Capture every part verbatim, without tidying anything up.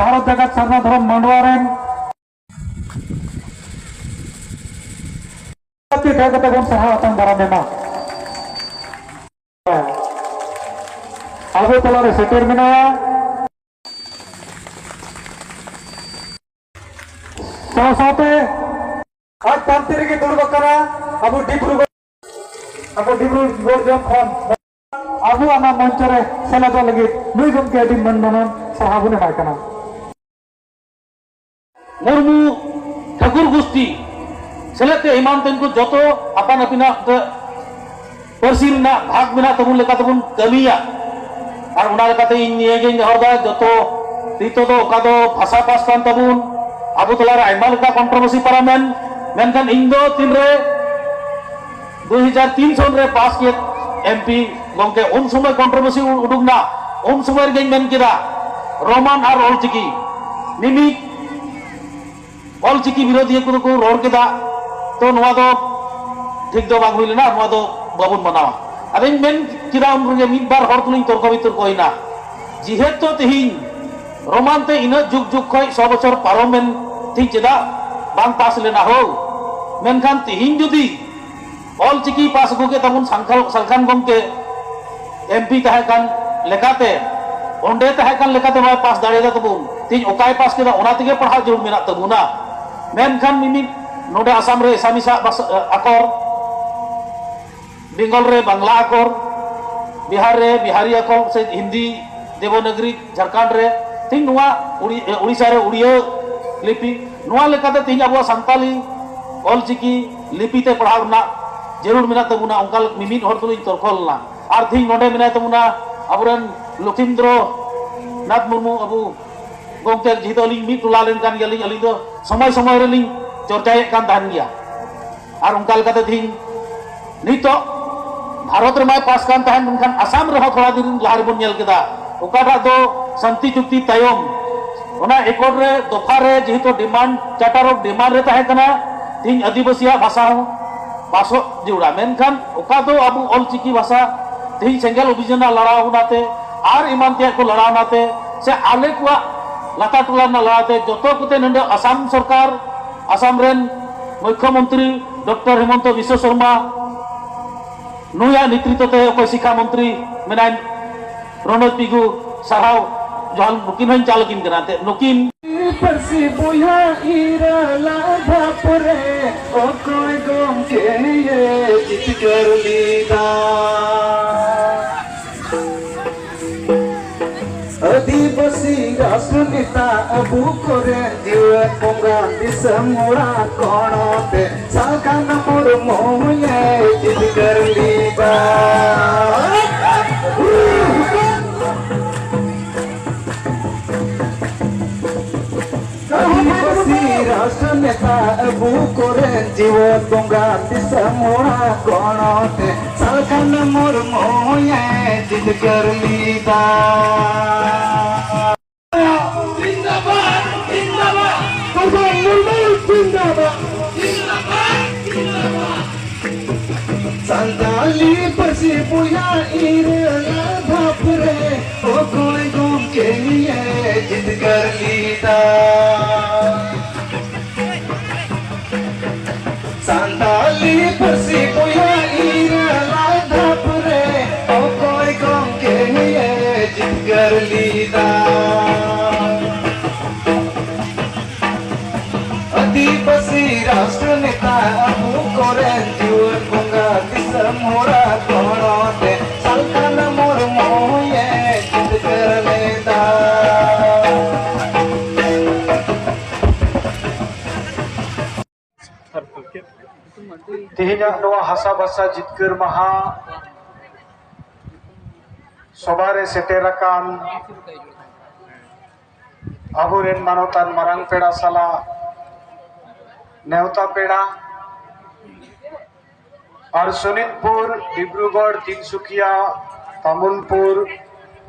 ᱵᱷᱟᱨᱚᱛ ᱡᱟᱠᱟᱛ ᱥᱟᱨᱱᱟ ᱫᱷᱚᱨᱚᱢ ᱢᱟᱰᱣᱟ ᱨᱮᱱ ᱛᱤ ᱴᱷᱮᱱ ᱠᱟᱛᱮ ᱵᱚᱱ ᱥᱟᱨᱦᱟᱣ ᱟᱛᱟᱝ ᱫᱟᱨᱟᱢ ᱮᱢᱟ᱾ ᱟᱵᱚ ᱛᱟᱞᱟᱨᱮ ᱥᱮᱴᱮᱨ ᱢᱮᱱᱟᱭᱟ᱾ ᱥᱟᱶ ᱥᱟᱶᱛᱮ ᱟᱡ ᱯᱟᱱᱛᱮ ᱨᱮᱜᱮ ᱫᱩᱲᱩᱵ ᱟᱠᱟᱱᱟ ᱟᱵᱚ ᱰᱤᱵᱽᱨᱩᱜᱚᱲ, ᱟᱵᱚ ᱰᱤᱵᱽᱨᱩᱜᱚᱲ ᱠᱷᱚᱱ ᱟᱵᱚ ᱚᱱᱟ ᱢᱚᱧᱪᱚ ᱨᱮ ᱥᱮᱞᱮᱫᱚᱜ ᱞᱟᱹᱜᱤᱫ ᱱᱩᱭ ᱜᱚᱢᱠᱮ ᱟᱹᱰᱤ ᱢᱟᱹᱱ ᱢᱟᱱᱚᱱ ᱥᱟᱨᱦᱟᱣ ᱵᱚᱱ ᱮᱢᱟᱭ ᱠᱟᱱᱟ᱾ ᱢᱩᱨᱢᱩ ᱴᱷᱟᱹᱠᱩᱨ ᱜᱩᱥᱴᱤ ᱥᱮᱞᱮᱫ ᱛᱮ ᱮᱢᱟᱱ ᱛᱮᱱ ᱠᱚ ᱡᱚᱛᱚ ᱟᱯᱟᱱ ᱟᱹᱯᱤᱱᱟᱜ ᱯᱟᱹᱨᱥᱤ ᱨᱮᱱᱟᱜ ᱵᱷᱟᱜᱽ ᱢᱮᱱᱟᱜ ᱛᱟᱵᱚᱱ ᱞᱮᱠᱟ ᱛᱮᱵᱚᱱ ᱠᱟᱹᱢᱤᱭᱟ᱾ ᱟᱨ ᱚᱱᱟ ᱞᱮᱠᱟᱛᱮ ᱤᱧ ᱱᱤᱭᱟᱹ ᱜᱤᱧ ᱱᱮᱦᱚᱨ ᱫᱟ, ᱡᱚᱛᱚ ᱱᱤᱛᱚᱜ ᱫᱚ ᱚᱠᱟ ᱫᱚ ᱵᱷᱟᱥᱟ ᱯᱟᱥ ᱠᱟᱱ ᱛᱟᱵᱚᱱ, ᱟᱵᱚ ᱛᱟᱞᱟᱨᱮ ᱟᱭᱢᱟ ᱞᱮᱠᱟ ᱠᱚᱱᱴᱨᱳᱵᱷᱟᱨᱥᱤ ᱯᱟᱨᱚᱢᱮᱱ, ᱢᱮᱱᱠᱷᱟᱱ ᱤᱧ ᱫᱚ ᱛᱤᱱᱨᱮ ᱫᱩ ᱦᱟᱡᱟᱨ ᱛᱤᱱ ᱥᱚᱱ ᱨᱮ ᱯᱟᱥ ᱠᱮᱫ ᱮᱢᱯᱤ ᱜᱚᱢᱠᱮ, ᱩᱱ ᱥᱚᱢᱚᱭ ᱠᱚᱱᱴᱨᱳᱵᱷᱟᱨᱥᱤ ᱩᱰᱩᱠ ᱱᱟ, ᱩᱱ ᱥᱚᱢᱚᱭ ᱨᱮᱜᱮᱧ ᱢᱮᱱ ᱠᱮᱫᱟ, ᱨᱳᱢᱟᱱ ᱟᱨ ᱚᱞᱪᱤᱠᱤ ᱢᱤᱢᱤᱫ ᱚᱞᱪᱤᱠᱤ ᱵᱤᱨᱳᱫᱷᱤᱭᱟᱹ ᱠᱚᱫᱚ ᱠᱚ ᱨᱚᱲ ᱠᱮᱫᱟ, ᱛᱚ ᱱᱚᱣᱟ ᱫᱚ ᱴᱷᱤᱠ ᱫᱚ ᱵᱟᱝ ᱦᱩᱭ ᱞᱮᱱᱟ, ᱱᱚᱣᱟ ᱫᱚ ᱵᱟᱵᱚᱱ ᱢᱟᱱᱟᱣᱟ᱾ ᱟᱫᱚᱧ ᱢᱮᱱ ᱠᱮᱫᱟ ᱩᱱ ᱨᱮᱜᱮ ᱢᱤᱫ ᱵᱟᱨ ᱦᱚᱲ ᱛᱩᱞᱩᱧ ᱛᱚᱨᱠᱚ ᱵᱤᱛᱚᱨᱠᱚᱭᱮᱱᱟ, ᱡᱮᱦᱮᱛᱩ ᱛᱮᱦᱮᱧ ᱨᱳᱢᱟᱱ ᱛᱮ ᱤᱱᱟᱹᱜ ᱡᱩᱜᱽ ᱡᱩᱜᱽ ᱠᱷᱚᱱ ᱥᱚ ᱵᱚᱪᱷᱚᱨ ᱯᱟᱨᱚᱢᱮᱱ ᱛᱤᱧ ᱪᱮᱫᱟᱜ ᱵᱟᱝ ᱯᱟᱥ ᱞᱮᱱᱟ ᱦᱳ? ᱢᱮᱱᱠᱷᱟᱱ ᱛᱮᱦᱮᱧ ᱡᱩᱫᱤ ᱚᱞᱪᱤᱠᱤ ᱯᱟᱥ ᱟᱹᱜᱩ ᱠᱮᱫ ᱛᱟᱵᱚᱱ ᱥᱟᱞᱠᱷᱟᱱ ᱜᱚᱢᱠᱮ ᱮᱢᱯᱤ ᱛᱟᱦᱮᱸ ᱠᱟᱱ ᱞᱮᱠᱟᱛᱮ, ᱚᱸᱰᱮ ᱛᱟᱦᱮᱸ ᱠᱟᱱ ᱞᱮᱠᱟᱛᱮ ᱱᱚᱣᱟ ᱯᱟᱥ ᱫᱟᱲᱮᱭᱟᱫᱟ ᱛᱟᱵᱚᱱ, ᱛᱮᱦᱮᱧ ᱚᱠᱟᱭ ᱯᱟᱥ ᱠᱮᱫᱟ ᱚᱱᱟ ᱛᱮᱜᱮ ᱯᱟᱲᱦᱟᱣ ᱡᱟᱹᱨᱩᱲ ᱢᱮᱱᱟᱜ ᱛᱟᱵᱚᱱᱟ᱾ ᱢᱮᱱᱠᱷᱟᱱ ᱢᱤᱢᱤᱫ ᱱᱚᱰᱮ ᱟᱥᱟᱢ ᱨᱮ ᱮᱥᱟᱢᱤᱥᱟᱜ ᱵᱷᱟᱥᱟ, ᱟᱠᱚᱨ, ᱵᱮᱝᱜᱚᱞ ᱨᱮ ᱵᱟᱝᱞᱟ ᱟᱠᱚᱨ, ᱵᱤᱦᱟᱨ ᱨᱮ ᱵᱤᱦᱟᱨᱤ ᱟᱠᱚᱨ ᱥᱮ ᱦᱤᱱᱫᱤ ᱫᱮᱵᱚᱱᱟᱜᱽᱨᱤ, ᱡᱷᱟᱲᱠᱷᱚᱸᱰ ᱨᱮ ᱛᱮᱦᱮᱧ ᱱᱚᱣᱟ ᱩᱲᱤ-, ᱮ, ᱩᱲᱤᱥᱥᱟ ᱨᱮ ᱩᱲᱤᱭᱟᱹ ᱞᱤᱯᱤ, ᱱᱚᱣᱟ ᱞᱮᱠᱟᱛᱮ ᱛᱮᱦᱮᱧ ᱟᱵᱚᱣᱟᱜ ᱥᱟᱱᱛᱟᱞᱤ ᱚᱞᱪᱤᱠᱤ ᱞᱤᱯᱤ ᱛᱮ ᱯᱟᱲᱦᱟᱣ ᱨᱮᱱᱟᱜ ᱡᱟᱹᱨᱩᱲ ᱢᱮᱱᱟᱜ ᱛᱟᱵᱚᱱᱟ, ᱚᱱᱠᱟ ᱢᱤᱢᱤᱫ ᱦᱚᱲ ᱛᱩᱞᱩᱡ ᱛᱚᱨᱠᱚ ᱞᱮᱱᱟ᱾ ᱟᱨ ᱛᱮᱦᱮᱧ ᱱᱚᱰᱮ ᱢᱮᱱᱟᱭ ᱛᱟᱵᱚᱱᱟ ᱟᱵᱚᱨᱮᱱ ᱞᱚᱠᱷᱤᱱᱫᱨᱚ ᱱᱟᱛᱷ ᱢᱩᱨᱢᱩ, ᱟᱵᱚ ᱜᱚᱢᱠᱮ, ᱡᱮᱦᱮᱛᱩ ᱟᱹᱞᱤᱧ ᱢᱤᱫ ᱴᱚᱞᱟ ᱨᱮᱱ ᱠᱟᱱ ᱜᱮᱭᱟᱞᱤᱧ, ᱟᱹᱞᱤᱧ ᱫᱚ ᱥᱚᱢᱚᱭ ᱥᱚᱢᱚᱭ ᱨᱮᱞᱤᱧ ᱪᱚᱨᱪᱟᱭᱮᱫ ᱠᱟᱱ ᱛᱟᱦᱮᱱ ᱜᱮᱭᱟ᱾ ᱟᱨ ᱚᱱᱠᱟ ᱞᱮᱠᱟᱛᱮ ᱛᱮᱦᱮᱧ ᱱᱤᱛᱚᱜ ᱵᱷᱟᱨᱚᱛ ᱨᱮᱢᱟᱭ ᱯᱟᱥ ᱠᱟᱱ ᱛᱟᱦᱮᱸᱫ, ᱢᱮᱱᱠᱷᱟᱱ ᱟᱥᱟᱢ ᱨᱮᱦᱚᱸ ᱛᱷᱚᱲᱟ ᱫᱤᱱ ᱞᱟᱦᱟ ᱨᱮᱵᱚᱱ ᱧᱮᱞ ᱠᱮᱫᱟ, ᱚᱠᱟᱴᱟᱜ ᱫᱚ ᱥᱟᱱᱛᱤ ᱪᱩᱠᱛᱤ ᱛᱟᱭᱚᱢ ᱚᱱᱟ ᱮᱠᱚᱨᱰ ᱨᱮ, ᱫᱚᱯᱷᱟ ᱨᱮ ᱡᱮᱦᱮᱛᱩ ᱰᱤᱢᱟᱱᱰ, ᱪᱟᱨᱴᱟᱨ ᱚᱯᱷ ᱰᱤᱢᱟᱱᱰ ᱨᱮ ᱛᱟᱦᱮᱸ ᱠᱟᱱᱟ, ᱛᱮᱦᱮᱧ ᱟᱹᱫᱤᱵᱟᱹᱥᱤᱭᱟᱜ ᱵᱷᱟᱥᱟ ᱦᱚᱸ ᱯᱟᱥᱚᱜ ᱡᱟᱹᱨᱩᱲᱟ᱾ ᱢᱮᱱᱠᱷᱟᱱ ᱚᱠᱟ ᱫᱚ ᱟᱵᱚ ᱚᱞᱪᱤᱠᱤ ᱵᱷᱟᱥᱟ ᱛᱮᱦᱮᱧ ᱥᱮᱸᱜᱮᱞ ᱚᱵᱷᱤᱡᱟᱱ ᱞᱟᱲᱟᱣ ᱚᱱᱟᱛᱮ ᱟᱨ ᱮᱢᱟᱱ ᱛᱮᱭᱟᱜ ᱠᱚ ᱞᱟᱲᱟᱣ ᱚᱱᱟᱛᱮ ᱥᱮ ᱟᱞᱮ ᱠᱚᱣᱟᱜ ᱞᱟᱛᱟᱨ ᱴᱚᱞᱟ ᱨᱮᱱᱟᱜ ᱞᱟᱦᱟᱛᱮ ᱡᱚᱛᱚ ᱠᱚᱛᱮ ᱱᱚᱰᱮ ᱟᱥᱟᱢ ᱥᱚᱨᱠᱟᱨ, ᱟᱥᱟᱢ ᱨᱮᱱ ᱢᱩᱠᱷᱭᱚᱢᱚᱱᱛᱨᱤ ᱰᱚᱠᱴᱚᱨ ᱦᱤᱢᱚᱱᱛᱚ ᱵᱤᱥᱣᱚ ᱥᱚᱨᱢᱟ, ᱱᱩᱭᱟᱜ ᱱᱮᱛᱨᱤᱛᱵ ᱛᱮ ᱚᱠᱚᱭ ᱥᱤᱠᱷᱟ ᱢᱚᱱᱛᱨᱤ ᱢᱮᱱᱟᱭ ᱨᱚᱱᱚᱡ ᱯᱤᱜᱩ, ᱥᱟᱨᱦᱟᱣ ᱡᱚᱦᱟᱨ ᱱᱩᱠᱤᱱ ᱦᱚᱸᱧ ᱪᱟᱞ ᱟᱹᱠᱤᱱ ᱠᱟᱱᱟ᱾ ᱛᱮ ᱱᱩᱠᱤᱱ ᱯᱟᱹᱨᱥᱤ ᱵᱚᱭᱦᱟ ᱤᱨᱟᱹᱞᱟ ᱫᱷᱟᱯ ᱨᱮ ᱚᱠᱚᱭ ᱜᱚᱢᱠᱮ ᱡᱤᱛᱠᱟᱹᱨ ᱞᱮᱫᱟ? ᱟᱹᱫᱤᱵᱟᱹᱥᱤ ᱨᱟᱥᱴᱨ ᱱᱮᱛᱟ ᱟᱵᱚ ᱠᱚᱨᱮᱱ ᱡᱤᱣᱮᱫ ᱵᱚᱸᱜᱟ ᱫᱤᱥᱚᱢ ᱦᱚᱲᱟᱜ ᱜᱚᱲᱚ ᱛᱮ ᱥᱟᱞᱠᱷᱟᱱ ᱢᱩᱨᱢᱩᱭᱮ ᱡᱤᱛᱠᱟᱹᱨ ᱞᱮᱫᱟ᱾ ᱟᱹᱫᱤᱵᱟᱹᱥᱤ ᱨᱟᱥᱴᱨ ᱱᱮᱛᱟ ᱟᱵᱚ ᱠᱚᱨᱮᱱ ᱡᱤᱣᱮᱫ ᱵᱚᱸᱜᱟ ᱫᱤᱥᱚᱢ ᱦᱚᱲᱟᱜ ᱜᱚᱲᱚ ᱛᱮ ᱥᱟᱞᱠᱷᱟᱱ ᱢᱩᱨᱢᱩᱭᱮ ᱡᱤᱛᱠᱟᱹᱨ ᱞᱮᱫᱟ᱾ ᱡᱤᱱᱫᱟᱵᱟᱫ, ᱡᱤᱱᱫᱟᱵᱟᱫ᱾ ᱥᱟᱞᱠᱷᱟᱱ ᱢᱩᱨᱢᱩ ᱡᱤᱱᱫᱟᱵᱟᱫ᱾ ᱥᱟᱱᱛᱟᱞᱤ ᱯᱟᱹᱨᱥᱤ ᱵᱚᱭᱦᱟ ᱤᱨᱟᱹᱞᱟ ᱫᱷᱟᱯ ᱨᱮ ᱚᱠᱚᱭ ᱜᱚᱢᱠᱮ ᱡᱤᱛᱠᱟᱹᱨ ᱞᱮᱫᱟ? ᱥᱟᱱᱛᱟᱞᱤ ᱯᱟᱹᱨᱥᱤ ᱵᱚᱭᱦᱟ ᱤᱨᱟᱹᱞᱟ ᱫᱷᱟᱯ ᱨᱮ ᱚᱠᱚᱭ ᱜᱚᱢᱠᱮ ᱡᱤᱛᱠᱟᱹᱨ ᱞᱮᱫᱟ? ᱟᱹᱫᱤᱵᱟᱹᱥᱤ ᱨᱟᱥᱴᱨ ᱱᱮᱛᱟ ᱟᱵᱚ ᱠᱚᱨᱮᱱ ᱡᱩᱣᱟᱹᱱ ᱵᱚᱸᱜᱟ ᱫᱤᱥᱚᱢ ᱦᱚᱲᱟᱜ ᱜᱚᱲᱚ ᱛᱮ ᱥᱟᱞᱠᱷᱟᱱ ᱢᱩᱨᱢᱩᱭᱮ ᱡᱤᱛᱠᱟᱹᱨ ᱞᱮᱫᱟ᱾ ᱛᱮᱦᱮᱧᱟᱜ ᱱᱚᱣᱟ ᱦᱟᱥᱟ ᱵᱷᱟᱥᱟ ᱡᱤᱛᱠᱟᱹᱨ ᱢᱟᱦᱟ ᱥᱚᱵᱷᱟ ᱨᱮ ᱥᱮᱴᱮᱨ ᱟᱠᱟᱱ ᱟᱵᱚᱨᱮᱱ ᱢᱟᱱᱚᱛᱟᱱ ᱢᱟᱨᱟᱝ ᱯᱮᱲᱟ ᱥᱟᱞᱟᱜ ᱱᱮᱣᱛᱟ ᱯᱮᱲᱟ ᱟᱨ ᱥᱳᱱᱤᱛᱯᱩᱨ, ᱰᱤᱵᱽᱨᱩᱜᱚᱲ, ᱛᱤᱱᱥᱩᱠᱤᱭᱟ, ᱛᱟᱢᱩᱞᱯᱩᱨ,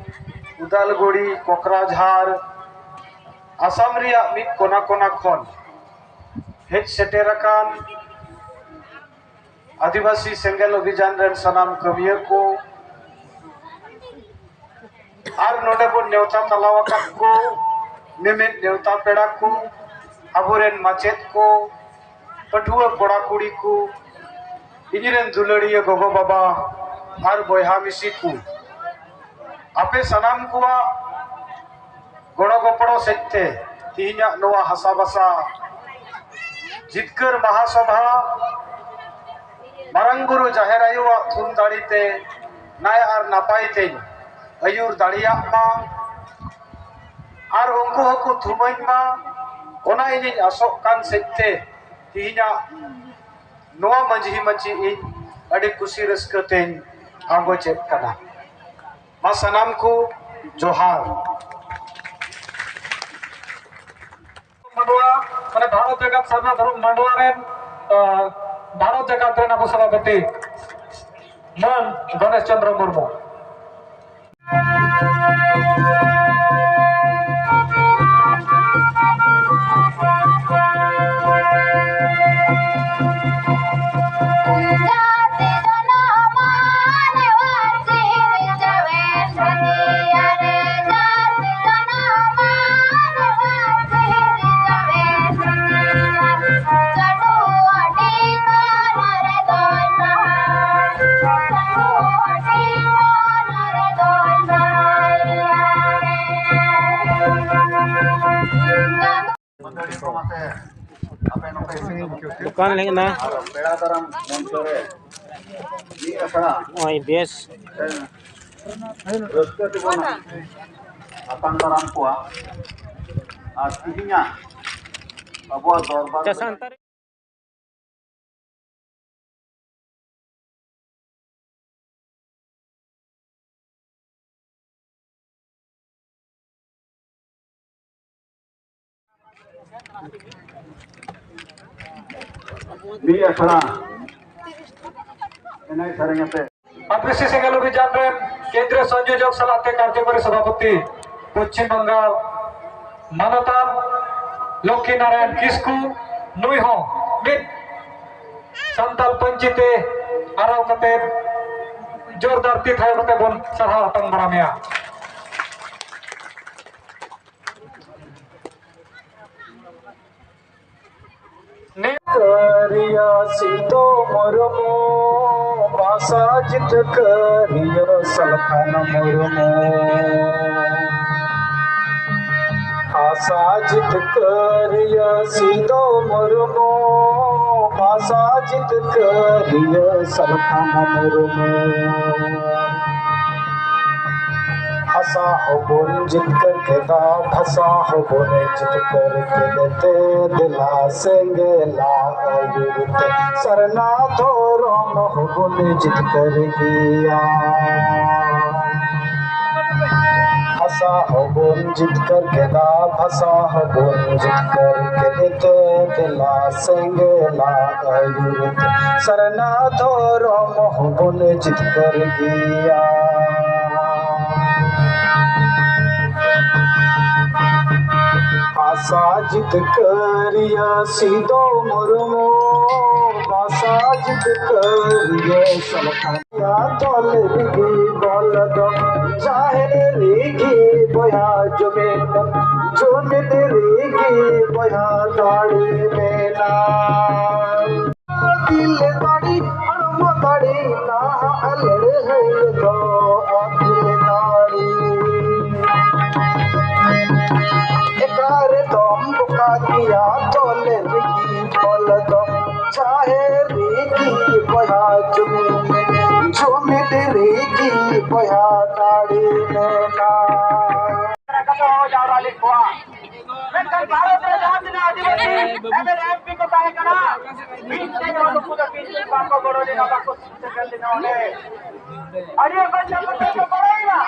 ᱩᱫᱟᱞᱜᱩᱲᱤ, ᱠᱚᱠᱨᱟᱡᱷᱟᱨ, ᱟᱥᱟᱢ ᱨᱮᱭᱟᱜ ᱢᱤᱫ ᱠᱚᱱᱟ ᱠᱚᱱᱟ ᱠᱷᱚᱱ ᱦᱮᱡ ᱥᱮᱴᱮᱨ ᱟᱠᱟᱱ ᱟᱹᱫᱤᱵᱟᱹᱥᱤ ᱥᱮᱸᱜᱮᱞ ᱚᱵᱷᱤᱡᱟᱱ ᱨᱮᱱ ᱥᱟᱱᱟᱢ ᱠᱟᱹᱢᱤᱭᱟᱹ ᱠᱚ ᱟᱨ ᱱᱚᱰᱮ ᱵᱚᱱ ᱱᱮᱣᱛᱟ ᱛᱟᱞᱟ ᱟᱠᱟᱫ ᱠᱚ ᱢᱤᱢᱤᱫ ᱱᱮᱣᱛᱟ ᱯᱮᱲᱟ ᱠᱚ, ᱟᱵᱚᱨᱮᱱ ᱢᱟᱪᱮᱫ ᱠᱚ, ᱯᱟᱹᱴᱷᱩᱣᱟᱹ ᱠᱚᱲᱟ ᱠᱩᱲᱤ ᱠᱚ, ᱤᱧᱨᱮᱱ ᱫᱩᱞᱟᱹᱲᱤᱭᱟᱹ ᱜᱚᱜᱚ ᱵᱟᱵᱟ ᱟᱨ ᱵᱚᱭᱦᱟ ᱢᱤᱥᱤ ᱠᱚ, ᱟᱯᱮ ᱥᱟᱱᱟᱢ ᱠᱚᱣᱟᱜ ᱜᱚᱲᱚ ᱜᱚᱯᱚᱲᱚ ᱥᱮᱫ ᱛᱮ ᱛᱮᱦᱮᱧᱟᱜ ᱱᱚᱣᱟ ᱦᱟᱥᱟ ᱵᱷᱟᱥᱟ ᱡᱤᱛᱠᱟᱹᱨ ᱢᱟᱦᱟ ᱥᱚᱵᱷᱟ ᱢᱟᱨᱟᱝ ᱵᱩᱨᱩ ᱡᱟᱦᱮᱨ ᱟᱭᱳᱣᱟᱜ ᱛᱷᱩᱢ ᱫᱟᱲᱮ ᱛᱮ ᱱᱟᱭ ᱟᱨ ᱱᱟᱯᱟᱭ ᱛᱮᱧ ᱟᱹᱭᱩᱨ ᱫᱟᱲᱮᱭᱟᱜ ᱢᱟ᱾ ᱟᱨ ᱩᱱᱠᱩ ᱦᱚᱸᱠᱚ ᱛᱷᱩᱢᱟᱹᱧ ᱢᱟ, ᱚᱱᱟ ᱤᱧᱤᱧ ᱟᱥᱚᱜ ᱠᱟᱱ ᱥᱮᱫ ᱛᱮ ᱛᱮᱦᱮᱧᱟᱜ ᱱᱚᱣᱟ ᱢᱟᱹᱡᱷᱤ ᱢᱟᱹᱪᱤ ᱤᱧ ᱟᱹᱰᱤ ᱠᱩᱥᱤ ᱨᱟᱹᱥᱠᱟᱹ ᱛᱮᱧ ᱟᱸᱜᱚᱪᱮᱫ ᱠᱟᱱᱟ᱾ ᱢᱟ ᱥᱟᱱᱟᱢ ᱠᱚ ᱡᱚᱦᱟᱨ᱾ ᱢᱟᱰᱣᱟ, ᱢᱟᱱᱮ ᱵᱷᱟᱨᱚᱛ ᱡᱟᱠᱟᱛ ᱥᱟᱨᱱᱟ ᱫᱷᱚᱨᱚᱢ ᱢᱟᱰᱣᱟ ᱨᱮᱱ, ᱟᱸ, ᱵᱷᱟᱨᱚᱛ ᱡᱟᱠᱟᱛ ᱨᱮᱱ ᱟᱵᱚ ᱥᱚᱵᱷᱟᱯᱚᱛᱤ ᱢᱟᱹᱱ ᱜᱚᱱᱮᱥ ᱪᱚᱸᱫᱽᱨᱚ ᱢᱩᱨᱢᱩ᱾ ᱫᱚᱠᱟᱱ ᱞᱮ ᱦᱮᱡ ᱮᱱᱟ᱾ ᱟᱨ ᱯᱮᱲᱟ ᱫᱟᱨᱟᱢ ᱢᱚᱧᱪᱚ ᱨᱮ ᱢᱤᱫ ᱟᱠᱷᱲᱟ ᱱᱚᱜᱼᱚᱭ ᱵᱮᱥ ᱨᱟᱹᱥᱠᱟᱹ ᱛᱮᱵᱚᱱ ᱟᱛᱟᱝ ᱫᱟᱨᱟᱢ ᱠᱚᱣᱟ᱾ ᱟᱨ ᱛᱤᱦᱤᱧᱟᱜ ᱟᱵᱚᱣᱟᱜ ᱫᱚᱨᱵᱟᱨ ᱟᱪᱪᱷᱟ, ᱥᱟᱱᱛᱟᱲ ᱢᱤᱫ ᱟᱠᱷᱲᱟ ᱮᱱᱮᱡ ᱥᱮᱨᱮᱧ ᱟᱛᱮ᱾ ᱟᱫᱤᱵᱟᱥᱤ ᱥᱮᱸᱜᱮᱞ ᱚᱵᱷᱤᱡᱟᱱ ᱨᱮᱱ ᱠᱮᱱᱫᱨᱤᱭᱚ ᱥᱚᱝᱭᱳᱡᱚᱠ ᱥᱟᱞᱟᱜ ᱛᱮ ᱠᱟᱨᱡᱚᱠᱟᱨᱤ ᱥᱚᱵᱷᱟᱯᱚᱛᱤ ᱯᱚᱪᱷᱤᱢ ᱵᱟᱝᱜᱟᱞ ᱢᱟᱱᱚᱛᱟᱱ ᱞᱚᱠᱠᱷᱤ ᱱᱟᱨᱟᱭᱚᱱ ᱠᱤᱥᱠᱩ, ᱱᱩᱭ ᱦᱚᱸ ᱢᱤᱫ ᱥᱟᱱᱛᱟᱲ ᱯᱟᱹᱧᱪᱤ ᱛᱮ ᱟᱨᱟᱣ ᱠᱟᱛᱮ ᱡᱳᱨᱫᱟᱨ ᱛᱤ ᱛᱷᱟᱭᱚ ᱠᱟᱛᱮ ᱵᱚᱱ ᱥᱟᱨᱦᱟᱣ ᱦᱟᱛᱟᱝ ᱫᱟᱨᱟᱢᱮᱭᱟ᱾ ᱢᱩᱨᱢᱩ, ᱵᱷᱟᱥᱟ ᱡᱤᱛᱠᱟᱹᱨᱤᱭᱟᱹ ᱥᱟᱞᱠᱷᱟᱱ ᱢᱩᱨᱢᱩ᱾ ᱵᱷᱟᱥᱟ ᱡᱤᱛᱠᱟᱹᱨᱤᱭᱟᱹ ᱥᱤᱫᱚ ᱢᱩᱨᱢᱩ, ᱵᱷᱟᱥᱟ ᱡᱤᱛᱠᱟᱹᱨᱤᱭᱟᱹ ᱥᱟᱞᱠᱷᱟᱱ ᱢᱩᱨᱢᱩ᱾ ᱵᱷᱟᱥᱟ ᱦᱚᱸᱵᱚᱱ ᱡᱤᱛᱠᱟᱹᱨ ᱠᱮᱫᱟ, ᱵᱷᱟᱥᱟ ᱦᱚᱸᱵᱚᱱ ᱡᱤᱛᱠᱟᱹᱨ ᱠᱮᱫ ᱛᱮ, ᱫᱮᱞᱟ ᱥᱮᱸᱜᱮᱞᱟ ᱟᱹᱭᱩᱨ ᱛᱮ, ᱥᱟᱨᱱᱟ ᱫᱷᱚᱨᱚᱢ ᱦᱚᱸᱵᱚᱱ ᱡᱤᱛᱠᱟᱹᱨ ᱜᱮᱭᱟ᱾ ᱵᱷᱟᱥᱟ ᱦᱚᱸᱵᱚᱱ ᱡᱤᱛᱠᱟᱹᱨ ᱠᱮᱫᱟ, ᱵᱷᱟᱥᱟ ᱦᱚᱸᱵᱚᱱ ᱡᱤᱛᱠᱟᱹᱨ ᱠᱮᱫ ᱛᱮ, ᱫᱮᱞᱟ ᱥᱮᱸᱜᱮᱞᱟ ᱟᱹᱭᱩᱨ ᱛᱮ, ᱥᱟᱨᱱᱟ ᱫᱷᱚᱨᱚᱢ ᱦᱚᱸᱵᱚᱱ ᱡᱤᱛᱠᱟᱹᱨ ᱜᱮᱭᱟ᱾ ᱵᱷᱟᱥᱟ ᱡᱤᱛᱠᱟᱹᱨᱤᱭᱟᱹ ᱥᱤᱫᱚ ᱢᱩᱨᱢᱩ, ᱵᱷᱟᱥᱟ ᱡᱤᱛᱠᱟᱹᱨᱤᱭᱟᱹ ᱥᱟᱞᱠᱷᱟᱱ ᱫᱚᱞ ᱨᱤᱜᱤ ᱵᱚᱞ ᱫᱚ, ᱡᱟᱦᱮᱨ ᱨᱤᱜᱤ ᱵᱚᱭᱦᱟ ᱡᱩᱢᱤᱫ, ᱡᱩᱢᱤᱫ ᱨᱤᱜᱤ ᱵᱚᱭᱦᱟ ᱫᱟᱲᱮ ᱢᱮᱱᱟᱜ᱾ ᱫᱤᱞ ᱫᱟᱲᱮ, ᱦᱚᱲᱢᱚ ᱫᱟᱲᱮ, ᱱᱟᱦᱟᱜ ᱞᱟᱹᱲᱦᱟᱹᱭ ᱫᱚ ᱟᱹᱠᱤᱞ ᱫᱟᱲᱮ᱾ ᱮᱠᱟᱨ ᱫᱚᱢ ᱵᱚᱠᱟ ᱜᱮᱭᱟ, ᱫᱚᱞ ᱨᱤᱜᱤ ᱵᱚᱞ ᱫᱚ, ᱡᱟᱦᱮᱨ ᱨᱤᱜᱤ ᱵᱚᱭᱦᱟ ᱡᱩᱢᱤᱫ, ᱡᱩᱢᱤᱫ ᱨᱤᱜᱤ ᱵᱚᱭᱦᱟ ᱫᱟᱲᱮ ᱢᱮᱱᱟᱜ᱾ ᱠᱟᱛᱮ ᱦᱚᱸ ᱡᱟᱣᱨᱟ ᱞᱮᱫ ᱠᱚᱣᱟ᱾ ᱢᱮᱱᱠᱷᱟᱱ ᱵᱷᱟᱨᱚᱛ ᱨᱮ ᱡᱟᱦᱟᱸ ᱛᱤᱱᱟᱹᱜ ᱟᱹᱫᱤᱵᱟᱹᱥᱤ M L A M P ᱠᱚ ᱛᱟᱦᱮᱸ ᱠᱟᱱᱟ, ᱢᱤᱫᱴᱮᱱ ᱦᱚᱸ ᱱᱩᱠᱩ ᱫᱚ ᱠᱤᱱᱛᱩ ᱵᱟᱠᱚ ᱜᱚᱲᱚ ᱞᱮᱱᱟ, ᱵᱟᱠᱚ ᱥᱮᱴᱮᱨ ᱞᱮᱱᱟ ᱚᱸᱰᱮ᱾ ᱟᱹᱰᱤ ᱚᱠᱚᱡ ᱪᱟᱯᱚᱴ ᱠᱚ ᱜᱚᱲᱚᱭᱮᱱᱟ᱾